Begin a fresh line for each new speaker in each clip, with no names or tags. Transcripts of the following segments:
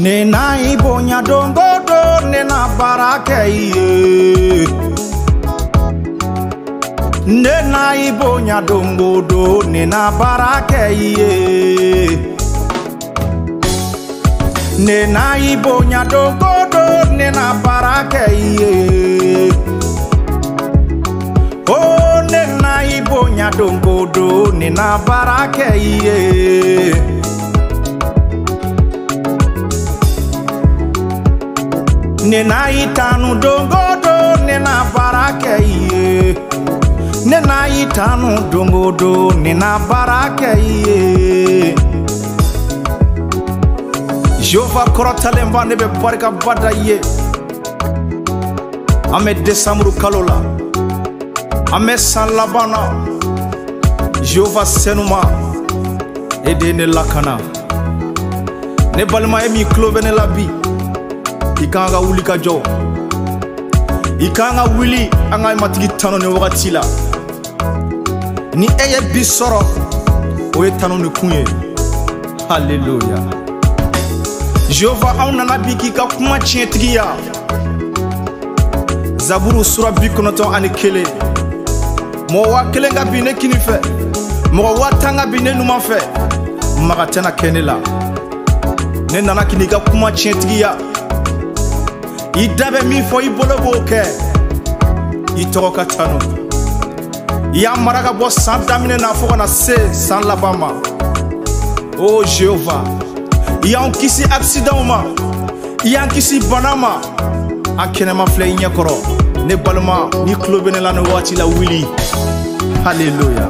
Ne na i bonya don o don, ne na baara kɛ i ye. Ne na i bonya don o don, ne na baara kɛ i ye. Ne na i bonya don o don, ne na baara kɛ i ye. Oh, ne na i bonya don o don, ne na baara kɛ i ye. Ne na i tanu don o don, ne na baara kɛ i ye. Ne na i tanu don o don, ne na baara kɛ i ye. Jehova kɔrɔtalen ba, ne bɛ barikaba da i ye. An bɛ desanburu kalo la, an bɛ san laban na. Jehova senuma, e de ye ne lakana. Ne balima, e min tulo bɛ ne la bi, i kan ka wuli ka jɔ, i kan ka wuli an ka Matigi tanu ni wagati la. Ni e ye bi sɔrɔ, o ye tanu ni kun ye. Haleluya. Jehova, anw nana bi k'i ka kuma tiɲɛtigiya. Zaburu sura 91. Mɔgɔ 1000 ka bin ne kini fɛ, mɔgɔ 10,000 ka bin ne numan fɛ, maga tɛna kɛ ne la. Ne nana k'i ka kuma tiɲɛtigiya. I da bɛ min fɔ, i bolo b'o kɛ. I tɔgɔ ka tanu. I y'an mara ka bɔ san daminɛ na fo ka na se san laban ma. O Jehova, i y'an kisi accident ma, i y'an kisi bana ma. An kɛnɛma filɛ i ɲɛkɔrɔ. Ne balima, n'i tulo bɛ ne la nin waati la, wuli. Haleluya.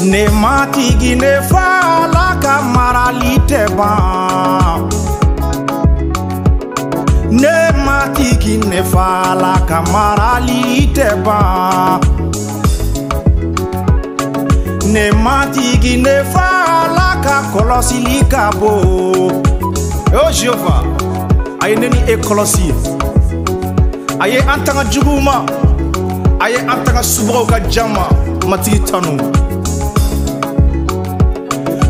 Ne Matigi, ne fa Ala ka marali tɛ ban. Ne Matigi, ne fa Ala ka marali tɛ ban. Ne Matigi, ne fa Ala ka kɔlɔsili ka bon. O Jehova, a ye ne ni e kɔlɔsi. A ye an tanga juguw ma, a ye an tanga subagaw ka jan ma. Matigi tanu.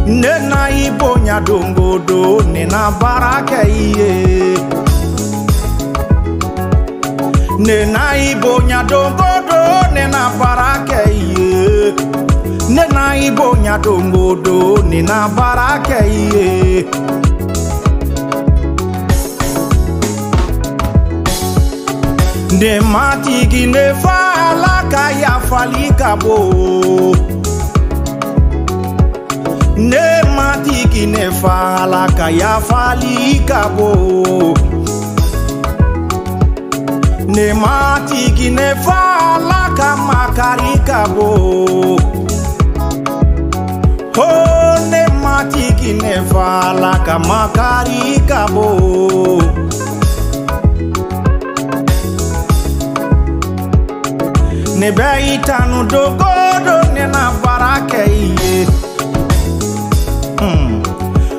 Ne na i bonya don o don, ne na baara kɛ i ye. Ne na i bonya don o don, ne na baara kɛ i ye. Ne na i bonya don o don, ne na baara kɛ i ye. Ne Matigi, ne fa Ala ka yafali ka bon. Ne Matigi, ne fa Ala ka yafali ka bon. Ne Matigi, ne fa Ala ka makari ka bon. Oh, ne Matigi, ne fa Ala ka makari ka bon. Ne bɛ i tanu don o don, ne na baara kɛ i ye.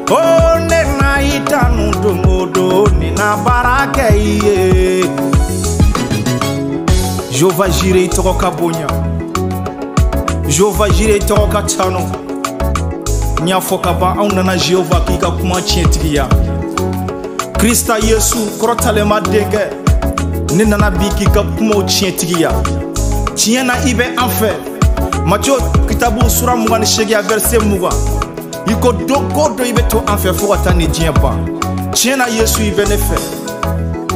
Oh, ne na i tanu don o don, ne na baara kɛ i ye. Jehova Jire, i tɔgɔ ka bonya. Jehova Jire, i tɔgɔ ka tanu. N y'a fɔ ka ban, anw nana Jehova k'i ka kuma tiɲɛtigiya. Krista Yesu kɔrɔtalenba denkɛ, ne nana bi k'i ka kumaw tiɲɛtigiya. Tiɲɛ na, i bɛ an fɛ. Matiyo kitabu sura 28, a verset 20. I ko don o don i bɛ to an fɛ fo ka taa ni diɲɛ ban. Tiɲɛ na, Yesu, i bɛ ne fɛ.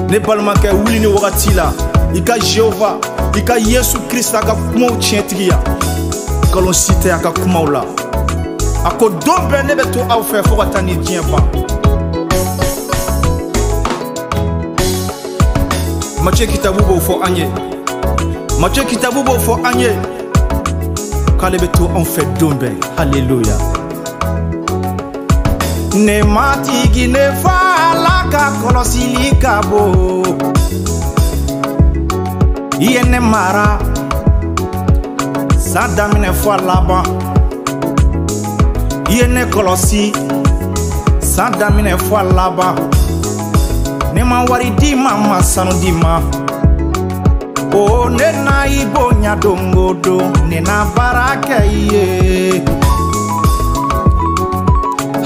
Ne balimakɛ, wuli ni wagati la, i ka Jehova, i ka Yesu Krista ka kumaw tiɲɛtigiya. Nkalon si tɛ a ka kumaw la. A ko don bɛɛ ne bɛ to aw fɛ fo ka taa ni diɲɛ ban. Matiyo kitabu b'o fɔ an ye. Matiyo kitabu b'o fɔ an ye k'ale bɛ to anw fɛ don bɛɛ. Haleluya. Ne Matigi, ne fa Ala ka kɔlɔsili ka bon. I ye ne mara san daminɛ fo a laban. I ye ne kɔlɔsi san daminɛ fo a laban. Ne ma wari d'i ma, ma sanu d'i ma. O ne na i bonya don o don, ne na baara kɛ i ye.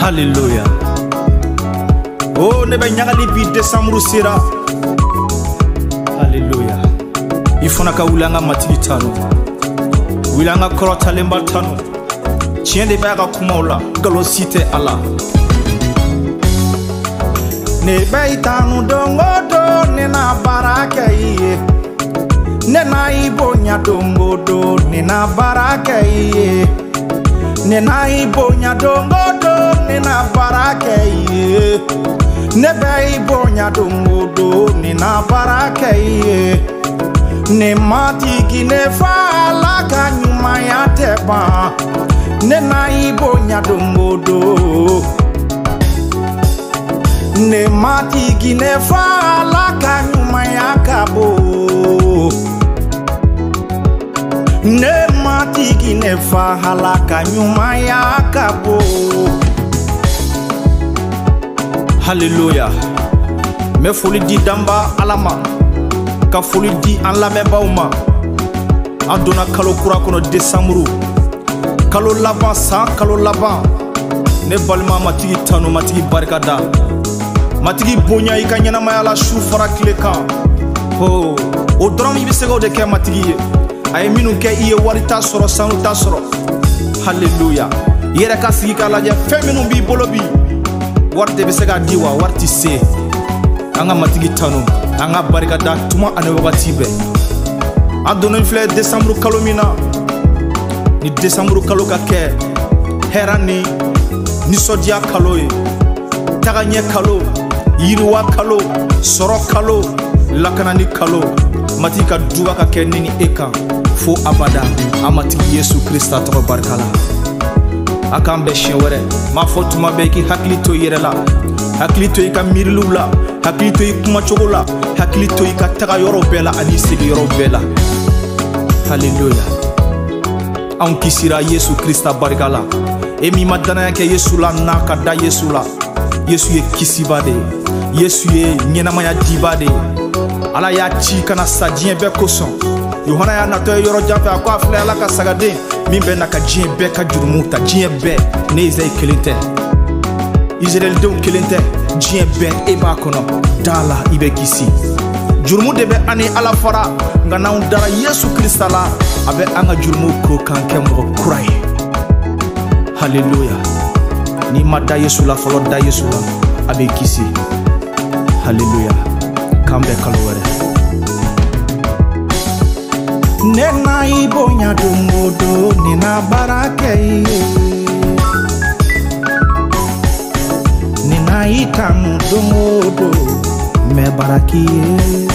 Hallelujah. Oh, ne bɛ ɲagali bi décembre sera. Hallelujah. I fana ka wuli an ka Matigi tanu. Wuli an ka kɔrɔtalenba tanu. Tiɲɛ de b'a ka kumaw la, nkalon si tɛ a la. Ne bɛ i tanu don o don, ne na baara kɛ i ye. Ne na i bonya don o don, ne na baara kɛ i ye. Ne na i bonya don o don, ne na baara kɛ i ye. Ne bɛ i bonya don o don, ne na baara kɛ i ye. Ne Matigi ne fa Ala ka ɲumanya tɛ ban. Ne na i bonya don o don. Ne Matigi ne fa Ala ka ɲumanya ka bon. Ne Matigi ne fa Ala ka ɲumanya ka bon. Hallelujah. N bɛ foli di danba Ala ma, ka foli di an lamɛnbaaw ma. An donna kalo kura kɔnɔ, décembre kalo laban, san kalo laban. Ne balima, Matigi tanu, Matigi barika da, Matigi bonya i ka ɲɛnamaya la su fara tile kan. Ho, o dɔrɔn i bɛ se k'o de kɛ Matigi ye. A ye minnu kɛ i ye, wari t'a sɔrɔ, sanu t'a sɔrɔ. Hallelujah. I yɛrɛ ka sigi k'a lajɛ, fɛn minnu b'i bolo bi, wari de bɛ se k'a di wa? Wari ti se. An ka Matigi tanu, an ka barika da tuma ani wagati bɛɛ. An donnen filɛ décembre kalo min na, ni décembre kalo ka kɛ hɛrɛ ni nisɔndiya kalo ye, tagaɲɛ kalo, yiriwa kalo, sɔrɔ kalo, lakanani kalo. Matigi ka duba ka kɛ ne ni e kan fo abada, an Matigi Yesu Krista tɔgɔ barika la. A k'an bɛn siɲɛ wɛrɛ. M'a fɔ tuma bɛɛ, i k'i hakili to i yɛrɛ la, hakili to i ka miiriliw la, hakili to i kumacogo la, hakili to i ka taga yɔrɔ bɛɛ la ani segi yɔrɔ bɛɛ la. Haleluya. Anw kisira Yesu Krista barika la. E min ma danaya kɛ Yesu la, n'a ka da Yesu la. Yesu ye kisiba de ye, Yesu ye ɲɛnamaya diba de ye. Ala y'a ci ka na sa diɲɛ bɛɛ kosɔn. Yohana y'a natɔ ye yɔrɔ jan fɛ, a ko: a filɛ Ala ka sagaden min bɛ na ka diɲɛ bɛɛ ka jurumuw ta. Diɲɛ bɛɛ, ne Izayi kelen tɛ, Israɛlidenw kelen tɛ, diɲɛ bɛɛ, e b'a kɔnɔ. Da la, i bɛ kisi. Jurumu de bɛ an ni Ala fara, nka n'anw dara Yesu Krista la, a bɛ an ka jurumuw ko k'an kɛ mɔgɔ kura ye. Haleluya. N'i ma da Yesu la fɔlɔ, da Yesu la, a bɛ kisi. Haleluya. K'an bɛn kalo wɛrɛ. Ne na i bonya don o don, ne na baara kɛ i ye. Ne na i tanu don o don, n bɛ baara k'i ye.